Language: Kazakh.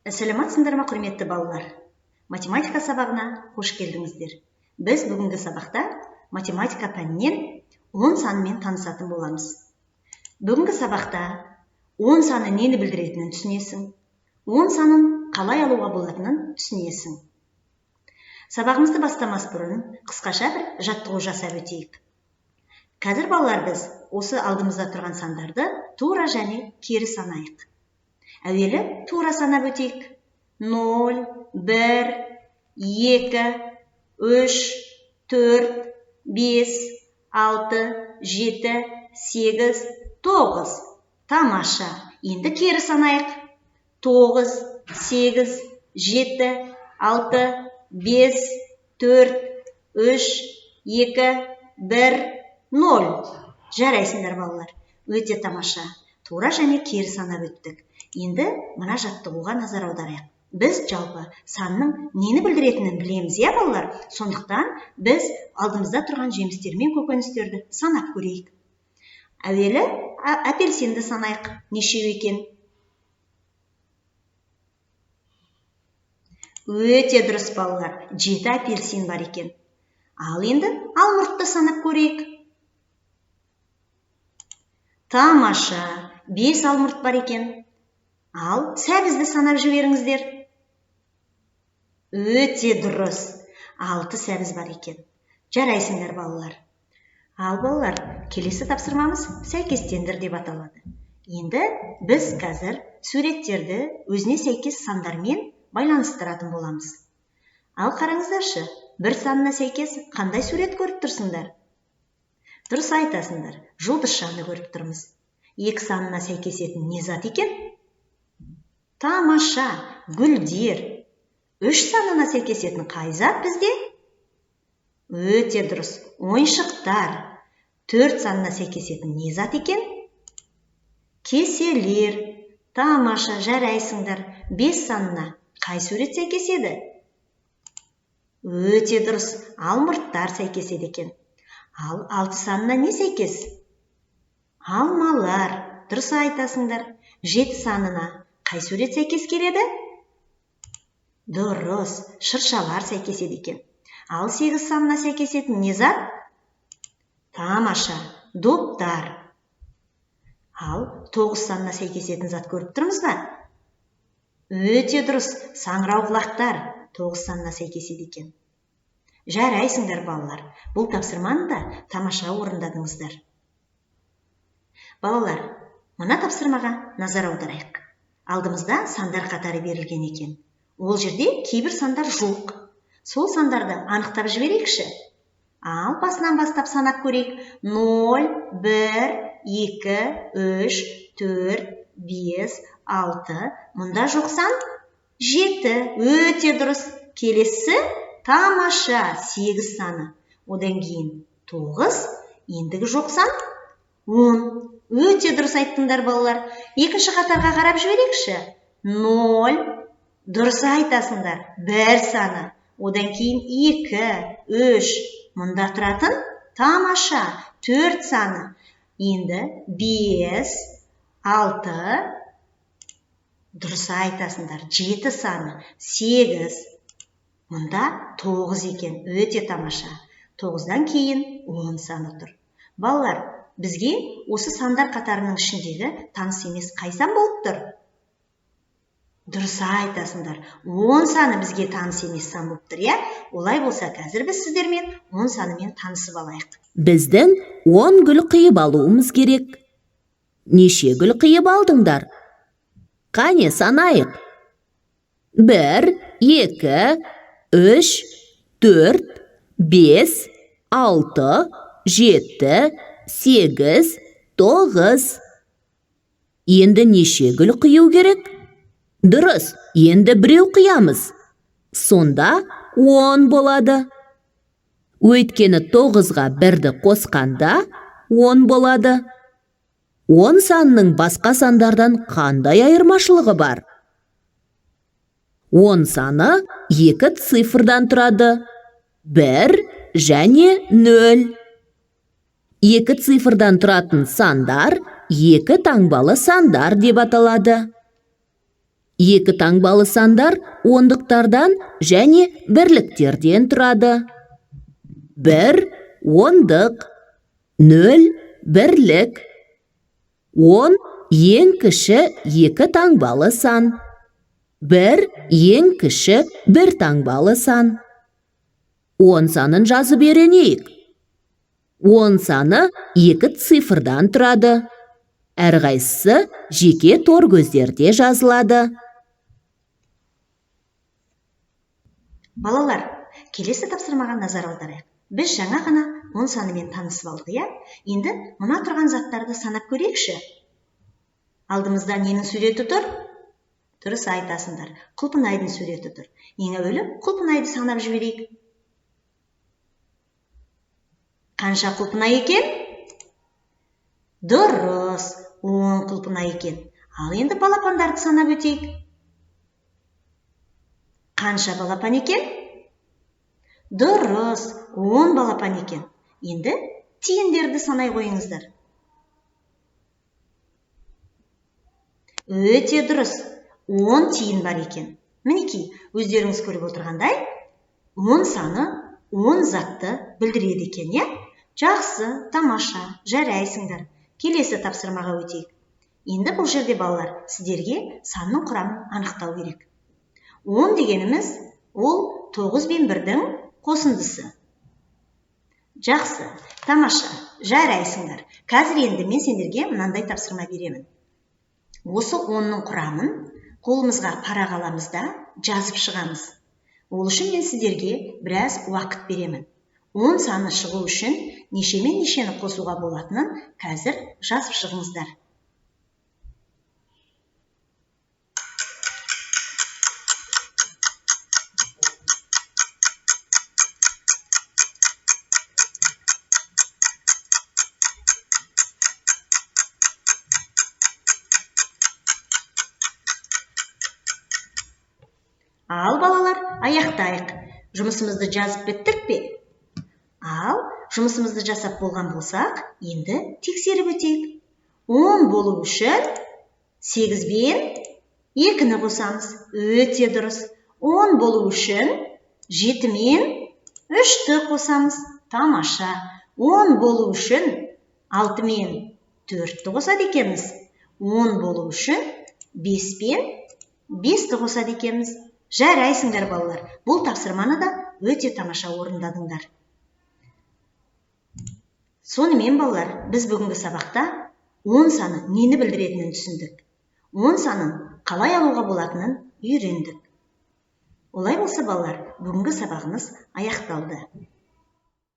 Саламатсыңдар ма, құрметті балалар? Математика сабағына қош келдіңіздер. Біз бүгінгі сабақта математика пәнінен 10 санымен танысатын боламыз. Бүгінгі сабақта 10 саны нені білдіретінін түсінесің, 10 санын қалай алуға болатынын түсінесің. Сабағымызды бастамас бұрын қысқаша бір жаттығу жасап өтейік. Қазір, балалар, біз осы алдымызда тұрған сандарды тура және кері санайық. Әуелі тура санап өтейік. 0, 1, 2, 3, 4, 5, 6, 7, 8, 9. Тамаша. Енді кері санайық. 9, 8, 7, 6, 5, 4, 3, 2, 1, 0. Жарайсыңдар, балалар. Өте тамаша. Тура және кері санап өттік. Енді мына жаттығуға назар аударайық. Біз жалпы санның нені білдіретінін білеміз, иә, балалар? Сондықтан біз алдымызда тұрған жемістер мен көкөністерді санап көрейік. Әуелі апельсинді санайық. Нешеу екен? Өте дұрыс, балалар. 7 апельсин бар екен. Ал енді алмұртты санап көрейік. Тамаша, 5 алмұрт бар екен. Ал сәбізді санап жіберіңіздер. Өте дұрыс, 6 сәбіз бар екен. Жарайсыңдар, балалар. Ал, балалар, келесі тапсырмамыз сәйкестендір деп аталады. Енді біз қазір суреттерді өзіне сәйкес сандармен байланыстыратын боламыз. Ал қараңыздаршы, бір санына сәйкес қандай сурет көріп тұрсыңдар? Дұрыс айтасыңдар, жұлдызшаны көріп тұрмыз. 2 санына сәйкесетін не зат екен? Тамаша, гүлдер. 3 санына сәйкесетін қай зат бізде? Өте дұрыс, ойыншықтар. 4 санына сәйкесетін не зат екен? Кеселер. Тамаша, жарайсыңдар. 5 санына қай сурет сәйкеседі? Өте дұрыс, алмұрттар сәйкеседі екен. Ал 6 санына не сәйкес? Алмалар. Дұрыс айтасыңдар. 7 санына қай сурет сәйкес келеді? Дұрыс, шыршалар сәйкеседі екен. Ал 8 санына сәйкесетін не зат? Тамаша, доптар. Ал 9 санына сәйкесетін зат көріп тұрмыз ба? Өте дұрыс, саңырауқұлақтар 9 санына сәйкеседі екен. Жарайсыңдар, балалар. Бұл тапсырманы да тамаша орындадыңыздар. Балалар, мына тапсырмаға назар аударайық. Алдымызда сандар қатары берілген екен. Ол жерде кейбір сандар жоқ. Сол сандарды анықтап жіберейікші. Ал басынан бастап санап көрейік. 0, 1, 2, 3, 4, 5, 6. Мұнда жоқ сан 7. Өте дұрыс. Келесі тамаша, 8 саны. Одан кейін 9, ендігі жоқ сан 10. Өте дұрыс айттыңдар, балалар. Екінші қатарға қарап жіберейікші. 0, дұрыс айтасыңдар, 1 саны. Одан кейін 2, 3, мұнда тұратын тамаша, 4 саны. Енді 5, 6, дұрыс айтасыңдар, 7 саны, 8, мұнда 9 екен, өте тамаша. 9-дан кейін 10 саны тұр. Балалар, бізге осы сандар қатарының ішіндегі таныс емес қай сан болып тұр? Дұрыс айтасыңдар, 10 саны бізге таныс емес сан болып тұр, иә? Олай болса, қазір біз сіздермен 10 санымен танысып алайық. Біздің 10 гүл қиып алуымыз керек. Неше гүл қиып алдыңдар? Қане, санайық. 1, 2, 3, 4, 5, 6, 7, 8, 9. Енді неше гүл қию керек? Дұрыс, енді біреу қиямыз. Сонда 10 болады. Өйткені 9-ға 1-ді қосқанда 10 болады. 10 санының басқа сандардан қандай айырмашылығы бар? 10 саны 2 цифрдан тұрады. 1 және 0. 2 цифрдан тұратын сандар 2 таңбалы сандар деп аталады. Екі таңбалы сандар ондықтардан және бірліктерден тұрады. 1 ондық, 0 бірлік. 10 ең кіші екі таңбалы сан. 1 ең кіші бір таңбалы сан. 10 санын жазып үйренейік. 10 саны екі цифрдан тұрады. Әрқайсысы жеке тор көздерде жазылады. Балалар, келесі тапсырмаға назар аударайық. Біз жаңа ғана 10 санымен танысып алдық, иә? Енді мына тұрған заттарды санап көрейікші. Алдымызда ненің суреті тұр? Дұрыс айтасыңдар, құлпынайдың суреті тұр. Ең әуелі құлпынайды санап жіберейік. Қанша құлпынай екен? Дұрыс, 10 құлпынай екен. Ал енді балапандарды санап өтейік. Қанша балапан екен? Дұрыс, 10 балапан екен. Енді тиіндерді санай қойыңыздар. Өте дұрыс, 10 тиын бар екен. Мінекей, өздеріңіз көріп отырғандай, 10 саны 10 затты білдіреді екен, иә? Жақсы, тамаша, жарайсыңдар. Келесі тапсырмаға өтейік. Енді бұл жерде балалар, сіздерге санның құрамын анықтау керек. 10 дегеніміз ол 9 бен 1-дің қосындысы. Жақсы, тамаша, жарайсыңдар. Қазір енді мен сендерге мынандай тапсырма беремін. Осы 10-ның құрамын қолымызға парақ аламыз да жазып шығамыз. Ол үшін мен сіздерге біраз уақыт беремін. 10 саны шығу үшін неше мен нешені қосуға болатынын қазір жазып шығыңыздар. Ал балалар, аяқтайық. Жұмысымызды жазып біттік пе? Ал жұмысымызды жасап болған болсақ, енді тексеріп өтейік. 10 болу үшін 8 бен 2-ні қосамыз. Өте дұрыс. 10 болу үшін 7 мен 3-ті қосамыз. Тамаша. 10 болу үшін 6 мен 4-ті қосады екенбіз. 10 болу үшін 5 пен 5-ті қосады екенбіз. Жарайсыңдар балалар, бұл тапсырманы да өте тамаша орындадыңдар. Сонымен балалар, біз бүгінгі сабақта 10 саны нені білдіретінін түсіндік. 10 санын қалай алуға болатынын үйрендік. Олай болса балалар, бүгінгі сабағымыз аяқталды.